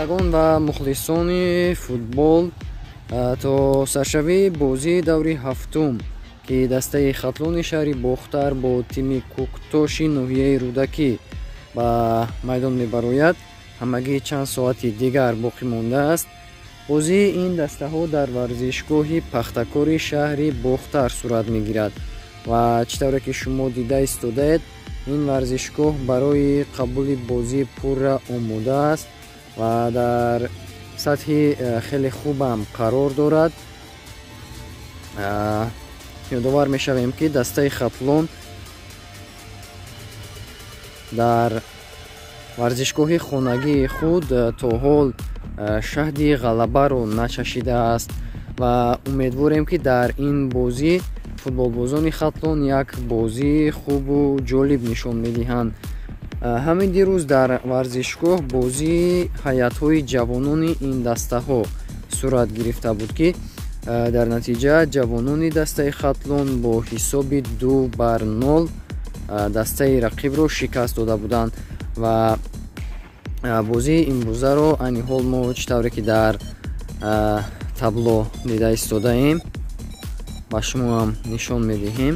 Бинандагон ва мухлисони футбол, то саршавии бозии даври ҳафтум, ки дастаи Хатлони шаҳри Бохтар бо тими Кӯктоши ноҳияи Рӯдакӣ ба майдон мебарояд, ҳамагӣ чанд соати дигар боқӣ мондааст. Бозии ин дастаҳо дар варзишгоҳи Пахтакори шаҳри Бохтар сурат мегирад ва чӣ тавре ки шумо дида истодаед, ин варзишгоҳ барои қабули бозӣ пурра омода аст ва дар сатҳи хеле хубам қарор дорад. Ёдовар мешавем, ки дастаи Хатлон дар варзишгоҳи хонагии худ то ҳол шаҳди ғалабаро начашидааст ва умедворем, ки дар ин бозӣ футболбозони Хатлон як бозии хубу ҷолиб нишон медиҳанд. Ҳамин дирӯз дар варзишгоҳ бозии ҳайатҳои ҷавонони ин дастаҳо сурат гирифта буд, ки дар натиҷа ҷавонони дастаи Хатлон бо ҳисоби 2-0 дастаи рақибро шикаст дода буданд ва бозии имрӯзаро айни ҳол мо чӣ тавре ки дар табло дида истодаем, ба шумо ҳам нишон медиҳем.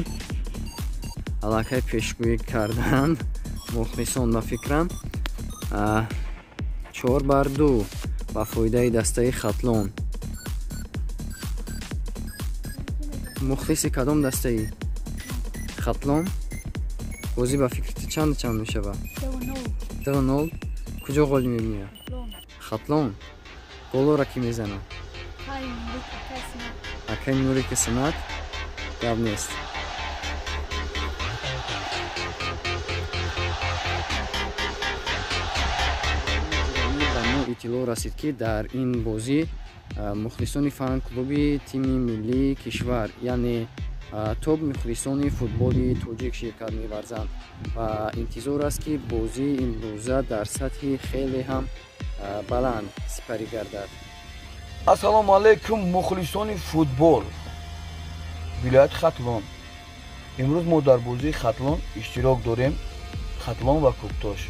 Аллакай пешгӯӣ карданд мухлисон, ба фикрам 4-2 ба фоидаи дастаи Хатлон. Мухлиси кадом дастаи? Хатлон. Бозӣ ба фикри ту чанд чанд мешавад? 2-0. Куҷо ғолиб мебинад? Хатлон. Голора кӣ мезанад? Акай Нурики Санат. Гап нест. Ба мо иттилоъ расид, ки дар ин бозӣ мухлисони фан-клуби тими миллии кишвар, яъне топ мухлисони футболи тоҷик ширкат меварзанд ва интизор аст, ки бозии имрӯза дар сатҳи хеле ҳам баланд сипарӣ гардад. Ассалому алайкум, мухлисони футбол вилояти Хатлон. Имрӯз мо дар бозии Хатлон иштирок дорем, Хатлон ва Кӯктош.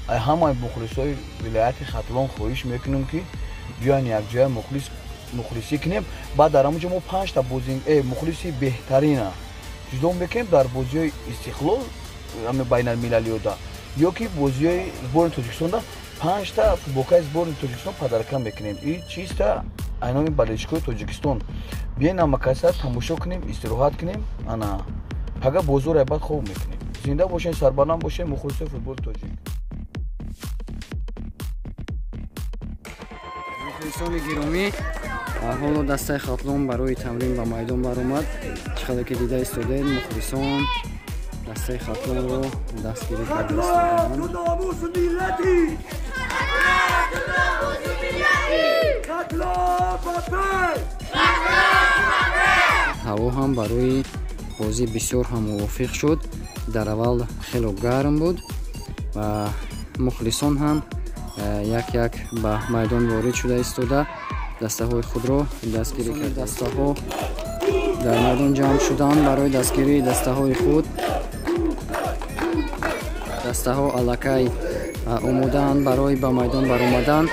Ай ҳамаи мухлисои вилояти Хатлон хоҳиш мекунем, ки биёен якҷоя мухлисӣ кунем. Баъд дар ҳамонҷо мо панҷта мухлиси беҳтарина ҷудо мекунем дар бозиҳои Истиқлол байналмилалиёда ё ки бозиҳои сборни Тоҷикистонда панҷта футболкаи сборни Тоҷикистон падарка мекунем. И чиста айноми болельщикои Тоҷикистон. Биёен ҳамакаса тамошо кунем, истироҳат кунем, ана пага бозор баъд хоб мекунем. Зинда бошен, сарбаланд бошен, мухлисои футболи тоҷик. Мухлисони гиромӣ, ҳоло дастаи Хатлон барои тамрин ба майдон баромад. Чӣ қадар ки дида истодаед, мухлисон дастаи Хатлонро дастгирӣ карда истодаанд. Ҳаво ҳам барои бозӣ бисёр ҳам мувофиқ шуд. Дар аввал хело гарм буд ва мухлисон ҳам як-як ба майдон ворид шуда истода дастаҳои худро дастгирӣ кард. Дастаҳо дар майдон ҷамъ шуданд барои дастгирии дастаҳои худ. Дастаҳо аллакай омодаанд барои ба майдон баромадан.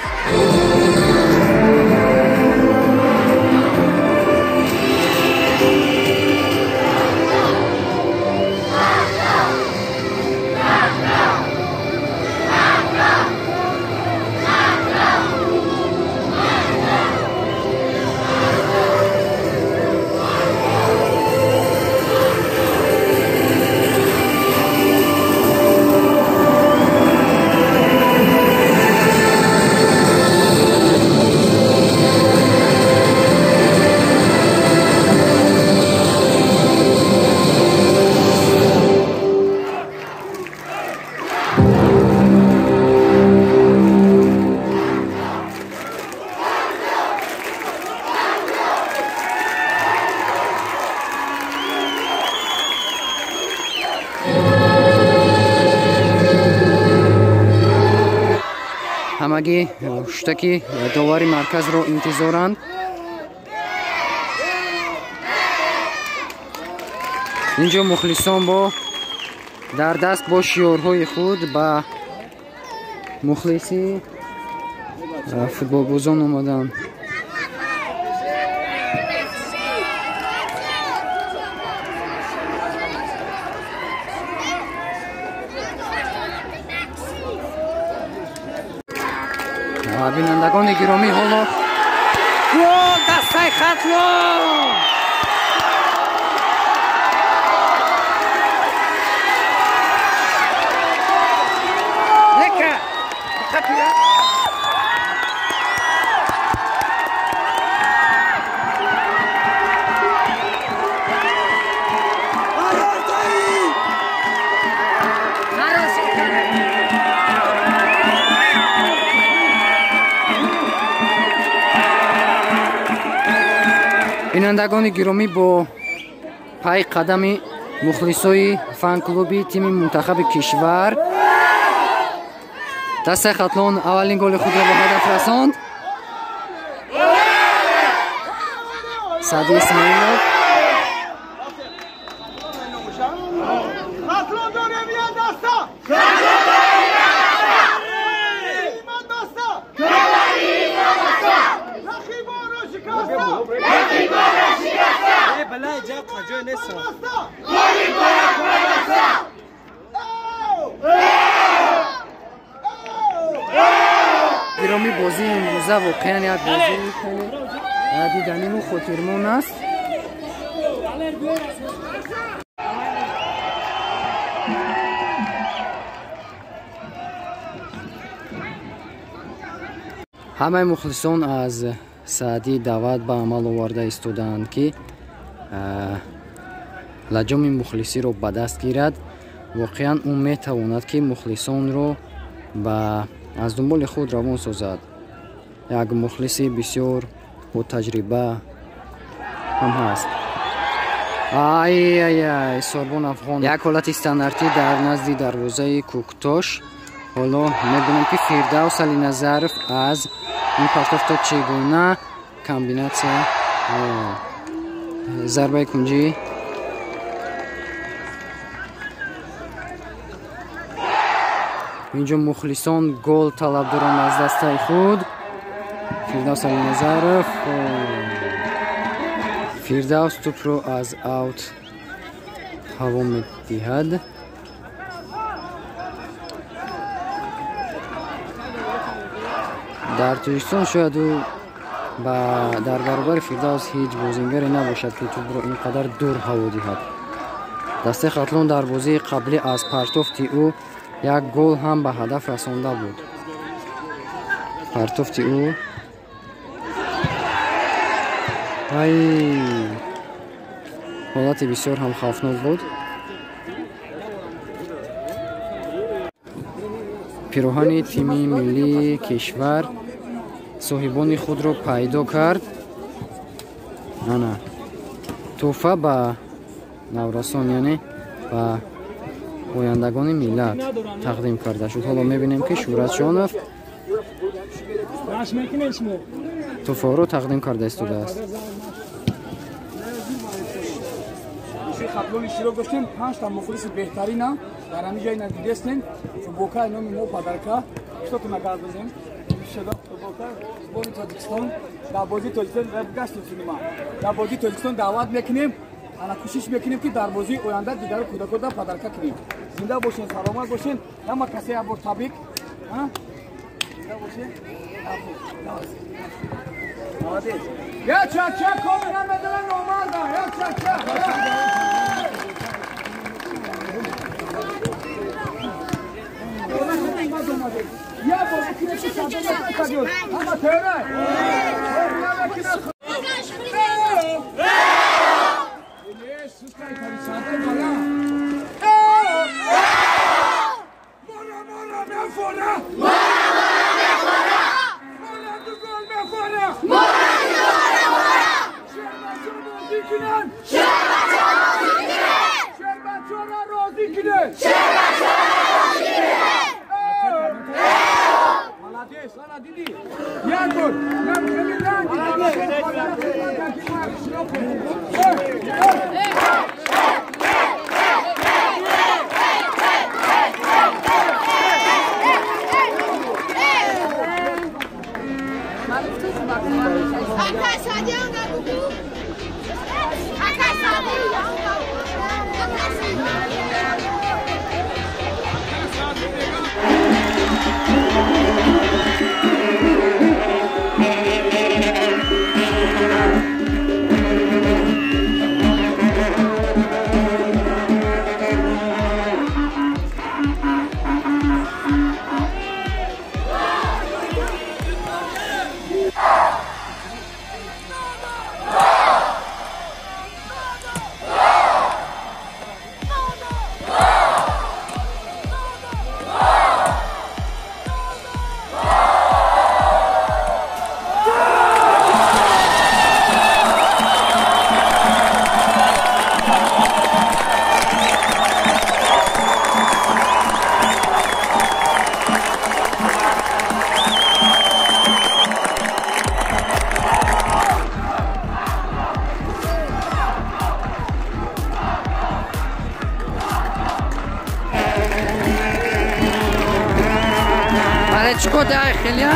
Ҳамагӣ ҳуштаки довари марказро интизоранд. Инҷо мухлисон бо дар даст бо шиёрҳои худ ба мухлиси Футболбозон омаданд. Бинандагони гиромӣ, ҳоло гол дастаи Хатлон! Бинандагони гиромӣ, бо пай қадами мухлисои фан-клуби тими мунтахаби кишвар дастаи Хатлон аввалин голи худро ба ҳадаф расонд. Саъди Исмоилов. Гиромӣ, бозии имрӯза воқеан як бозии хеле диданиву хотирмон аст. Ҳамаи мухлисон аз Саъдӣ даъват ба амал оварда истодаанд, ки лаҷоми мухлисиро ба даст гирад. Воқеан ӯ метавонад, ки мухлисонро ба аз дунболи худ равон созад. Як мухлиси бисёр ботаҷриба ҳам ҳаст. Ай-ай-ай, Сорбон Афғон. Як ҳолати стандартӣ дар назди дарвозаи Кӯктош. Ҳоло мебинем, ки Фирдавс Алиназаров аз ин партофто чӣ гуна комбинатсия зарбаи кунҷӣ. Инҷо мухлисон гол талаб доранд аз дастаи худ. Фирдавс Алиназаров. Фирдавс тӯпро аз аут ҳаво медиҳад. Дар Тоҷикистон шояд ӯ дар баробари Фирдавс ҳеҷ бозингаре набошад, ки тӯпро ин қадар дур ҳаво диҳад. Дастаи Хатлон дар бозии қаблӣ аз партофти ӯ як гол ҳам ба ҳадаф расонда буд. Партофти ӯ ай ҳолати бисёр ҳам хавфнок буд. Пироҳани тими миллии кишвар соҳибони худро пайдо кард. Ана тӯҳфа ба наврасон, яъне ба ояндагони миллат тақдим карда шуд. Ҳоло мебинем, ки Шӯҳратшонов тӯҳфаҳоро тақдим карда истодааст. Хатлон иштирок доштем, 5 мухлиси беҳтарина дар ҳамин ҷои надидестем. Футболкаи номи мо падарка штотуна гардозем. Шуда футболка сборни Тоҷикистон дар бозии Тоҷикистон гаштем синима. Дар бозии Тоҷикистон даъват мекунем, ана кӯшиш мекунем, ки дар бозии оянда дигаро кӯдакода падарка кунем. Зинда бошен, саломат бошен. Ҳама касе як бор табрик. Зинда бошен. Молодец. Я ча-ча, комина медала номарда. Я ча-ча. Я бозӣ кунем, ки садо ҳама тайёрай. Чӣ кор дай хеле?